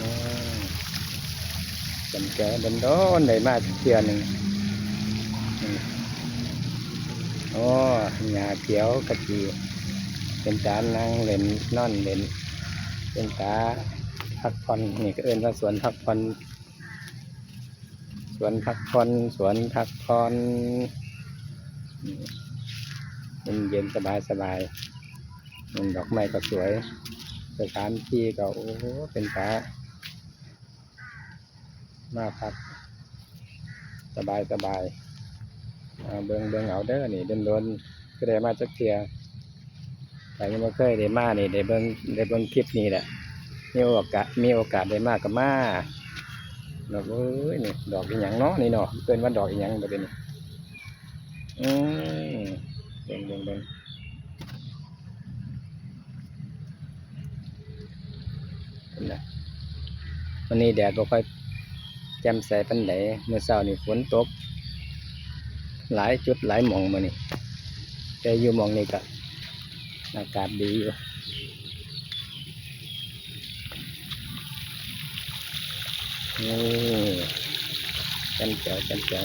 ອືມ ເປັນແກດົນໆ ໄດ້ມາຈັກເທື່ອໜຶ່ງ. ອືມ ໂອ້ ຫຍ້າຂຽວຂະຈີ ເປັນຕານັ່ງເລ່ນ ນອນເລ່ນ ເປັນຕາພັກຜ່ອນ. ນີ້ກໍເອີ້ນວ່າສວນພັກຜ່ອນ ສວນພັກຜ່ອນ ສວນພັກຜ່ອນ ອືມ ເຢັນໆ ສະບາຍໆ. ອືມ ດອກໄມ້ກໍສວຍ ສະຖານທີ່ກໍ ໂອ້ ເປັນຕາມາພັກສະບາຍໆ. ເອົາ ເບິ່ງ ເບິ່ງເອົາເດີ ນີ້ດົນໆ ຄືໄດ້ມາຈັກເທື່ອ. ໃຜຍັງບໍ່ເຄີຍໄດ້ມານີ້ ໄດ້ເບິ່ງ ໄດ້ເບິ່ງຄລິບນີ້ແຫຼະ ມີໂອກາດ ມີໂອກາດໄດ້ມາກໍມາເນາະ. ໂອ້ຍ ນີ້ດອກອີ່ຫຍັງເນາະນີ້ເນາະ ເອີ້ນວ່າດອກອີ່ຫຍັງບັດນີ້? ອືມ ເບິ່ງ ເບິ່ງ ເບິ່ງ ເຫັນນະ ມື້ນີ້ແດດບໍ່ຄ່ອຍແຈ່ມໃສປານໃດ. ມື້ເຊົ້ານີ້ຝົນຕົກຫຼາຍຈຸດຫຼາຍໝ່ອງມື້ນີ້ ແຕ່ຢູ່ໝ່ອງນີ້ກະອາກາດດີຢູ່. ໂອ້ ແຈ່ມແຈ່ວ ແຈ່ມແຈ່ວ.